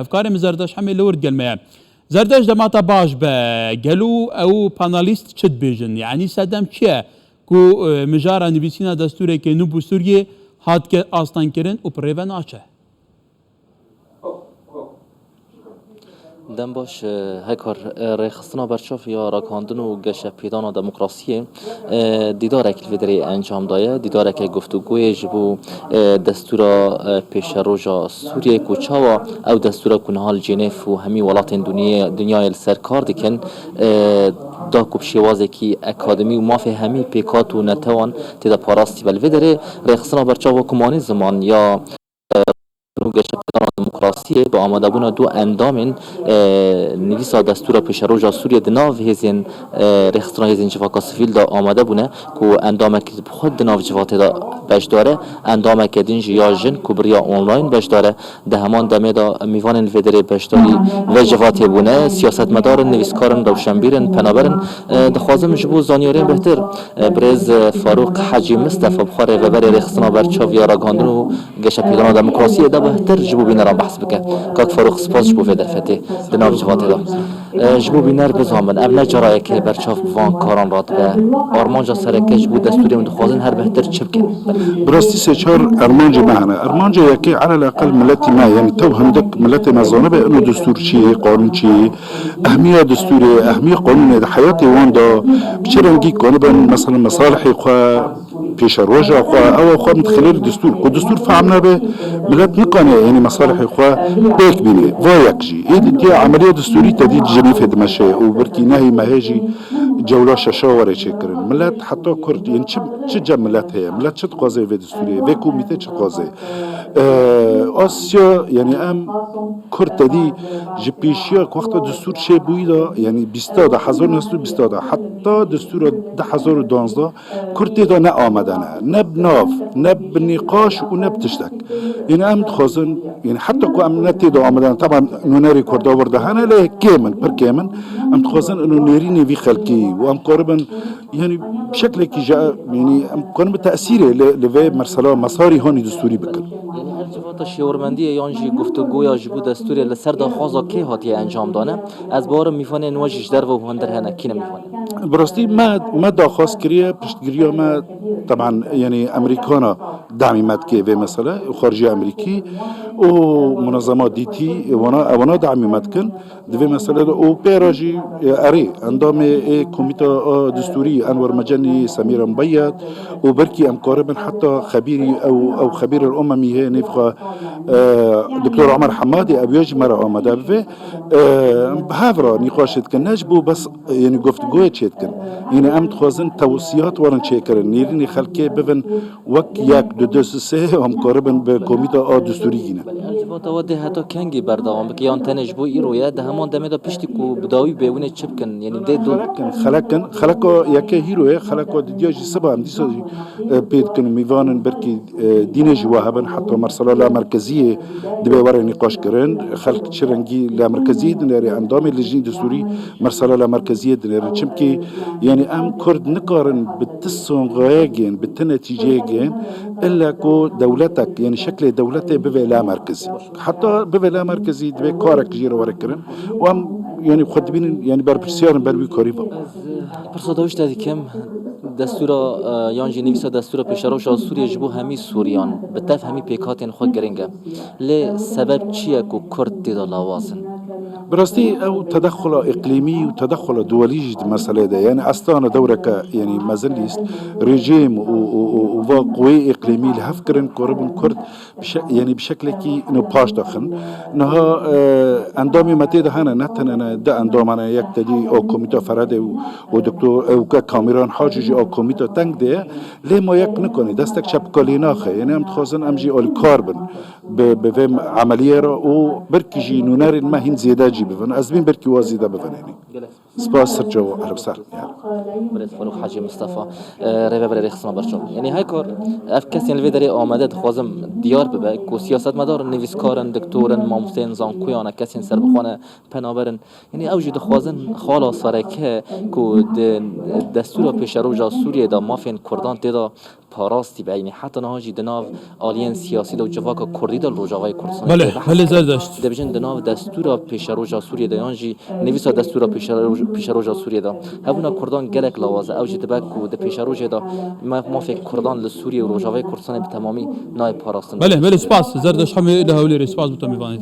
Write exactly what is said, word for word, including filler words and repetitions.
Hevkarê min Zerdaş Hemê li wir digel me ye. Zerdaş, dema te baş be, gelo ew panelîst çi dibêjin? Yanî sedem çi ye ku, e, mijara nivîsîna destûrekê nû bo Sûriyê hatike astengkirin û bi rê ve naçe? Dem baş, e, Hekar, e, rêxistina berçav ya ragihandin û geşepêdana demokrasiyê, e, dîdarek li vê derê encam daye. Dîdareke guftûgoyê ji bo, e, destûra, e, pêşeroja Sûriyê ku çawa ew destûra ku niha li Cenêv û hemî welatên dinyê, dinyayê li ser kar dikin, e, da ku bi şêwazekî akademî û mafê hemî pêkat û netewan tê de parastî be. Li vê derê rêxistina berçav wekî manî ziman ya û geşepêdana demokrasiyê bi amadebûna du endamên, e, nivîsa destûra pêşeroja Sûriyê di nav hêzên, e, rêxistina hêzên civaka sivîl de amade bûne ku endamekî bi xwe di nav civatê de beşdar e, endameke din jî ya jin ku bi riya online beşdar e. Di heman demê de mîvanên li vê derê beşdarî vê civatê bûne, siyasetmedarin, nivîskarin, rewşenbîrin, penaberin. E, dixwazim ji bo zanyariyên bêhtir, e, birêz, e, Farûq Hecî Mistefa bi xwe rêveberê rêxistina berçav ya ragihandin û geşepêdana demokrasiyê de bêhtir ji bo bîneran behs bike. Kak Farûq, spas ji bo vê derfetê di nav civatê de. E, ji bo bîner bizanbin, ev ne cara yekê berçav bi van karan radibe. Armanca sereke ji bo destûrê hûn dixwazin her bêhtir çi bikin? Bi rastî sê çar armancê me hene. Armanca yekê elel eqel miletî me, yanî tew hindik miletê me zanibe ino destûr çi yê, qanûn çi yê, ehmiya destûrê, ehmiya qanûnê di heyatê wan de bi çi rengî kanibin, mesela mesalihê xwe, pêşeroja xwe, ewa xwe min dixilê li destûr. Ku destûr fehm nebe, milet nikane, yanî mesalihê xwe pêk bîne. Va yek jî. Êdî diya emeliya destûrî te dî di Jenîfê dimeşe û birkî nehî mehê jî cewla şeşa were çêkirin. Milet heta Kurd, yanî çi, çi cem milet heye? Milet çi dixwaze vê destûrê? Vê komîtê çi dixwaze? Ee, Asya, yanî em Kurd te dî ji pêşiya ku wexta destûr çêbûyî de, yanî bîsta de, hezar neh sed û bîsta de, heta destûra du hezar û duwazdeh, Kurd tê de ne amade ne, ne bi nav, ne bi nîqaş û ne bi tiştek. Yanî em dixwazin, yanî heta ku em ne tê de amade ne, teban nûnerê Kurda wir de hene, lê kêm in, pir kêm in. Em dixwazin ino nêrînê vî xelkê û em karibin, yanî bi şeklekî ji, yanî em karin bi tesîrê li, li vê mesela mesarî hanî destûrî bikin. Yanî her civata şêwirmendiyê yan jî guftûgoya ji bo destûrê li ser daxwaza kê hatiye encam dane? Ez bawerim mîvanên we jî ji derve û hundir hene. Kî ne mîvan e? Bi rastî me, me daxwaz kiriye, piştgiriya me, teban, yanî Amerîkana demî me dike vê mesele, xarijiya Amerîkî û munezema dîtî, wana, ewana demî me dikin. Di vê mesele de û pê re jî, e, erê, endamê ê Komîta a Destûrî Enwer Mecenî, Semîra Mubeyyed û belkî em karibin heta xebîrî ew, ew xebîr el umemî heye nêv xwe, e, Doktor Omer Hemadî, ew ya jî me re amade bibe. E, em bi hev re nîqaşê dikin, ne ji bo bes, e, yanî guftûgoyê çêdikin. Yanî em dixwazin tewsiyat werin çêkirin, nêrînê xelkê bibin wek yek, du, du, sê, em karibin bi Komîta a Destûrî gînin. Belê, ev civata we dê heta kengî berdewam bike, yan tenê ji bo îro ye? Di heman demê de piştî ku bi dawî bê, hûn ê çi bikin? Yanî dê do- Xelek in, xelek in. Xeleka yekê hîro ye, xeleka didiya jî siba em dîsa jî, e, pê dikin û mîvan in, belkî, e, dînê jî we hebin, heta mersela la merkeziyê dibe were nîqaş kirin. Xelk çi rengî la merkeziyê dinêrê, endamê lijnî destûrî mersela la merkeziyê dinêrin. Çimkî, yanî em Kurd nikarin bi ti songayegên, bi ti netîceyegên, illa ku dewletek, yanî şeklê dewletê bibe la merkezî. Heta bibe la merkezî, divê karek jê re were kirin. Û em, yanî xwe dibînin, yanî berpirsiyar in ber wî karî ve. Ez, e, pirsa dawî ji te dikim, destûra, e, yan jî nivîsa destûra pêşeroja Sûriyê ji bo hemî Sûriyan, bi tev hemî pêkhatên xwe giring e. Lê sebeb çi ye ku Kurd tê de lawaz in? Bi rastî ew tedexula îqlîmî û tedexula duwelî jî di meselê de ye. Yanî Astana dewreke, yanî mezin lîst, rejîm û, û, û, û va quweyê îqlîmî li hev kirin, karibin Kurd bi şe-, yanî bi şeklekî ino paş de xin. Niha, e, endamê me tê de hene, ne tenê ne du endam hene, yek tedî o komîta Feredê û, û doktor, e, û ke Kamîran Hacî jî o komîta teng de ye. Lê ma yek nikanî, destek çepika lê naxe. Yanî em dixwazin em jî alîkar bin bi, bi vê emeliyê re û belkî jî nûnerên me hîn Zêde cî bivin. Ez bîn belkî wa zêde bivin, yanî. Gelek spas. Spas, sirçe û ehlen û sehlen, yanî. Birêz Farûq Hacî Mustafa, e, rêveberê Rêxisma Berço. Yanî Haykor, ev kesên li vê derê amade dixwazim diyar bibe ku siyasetmedar in, nivîskar in, doktor in, mamosteyên zankoyan e, kesên serbixwe ne, penaber in. Yanî ew jî dixwazin xala sereke ku di destûra pêşeroja Sûriyê de mafên Kurdan tê de parastî be. Yanî heta niha jî di nav aliyên siyasî de û civaka Kurdî de li Rojavayê Kurdistanê Belê, tê behs belê, kirin. Zerdeşt. Dibêjin di nav destûra pêşeroja Sûriyê de yan jî nivîsa destûra pêşeroj- pêşeroja Sûriyê de hebûna Kurdan gelek lawaz e. Ew jî dibe ku di pêşerojê de ma- mafê Kurdan li Sûriyê û Rojavayê Kurdistanê bi temamî nayê parastin. Belê, belê, spas. Zerdeşt Hemî li Hewlêrê, spas bo te mêvanê.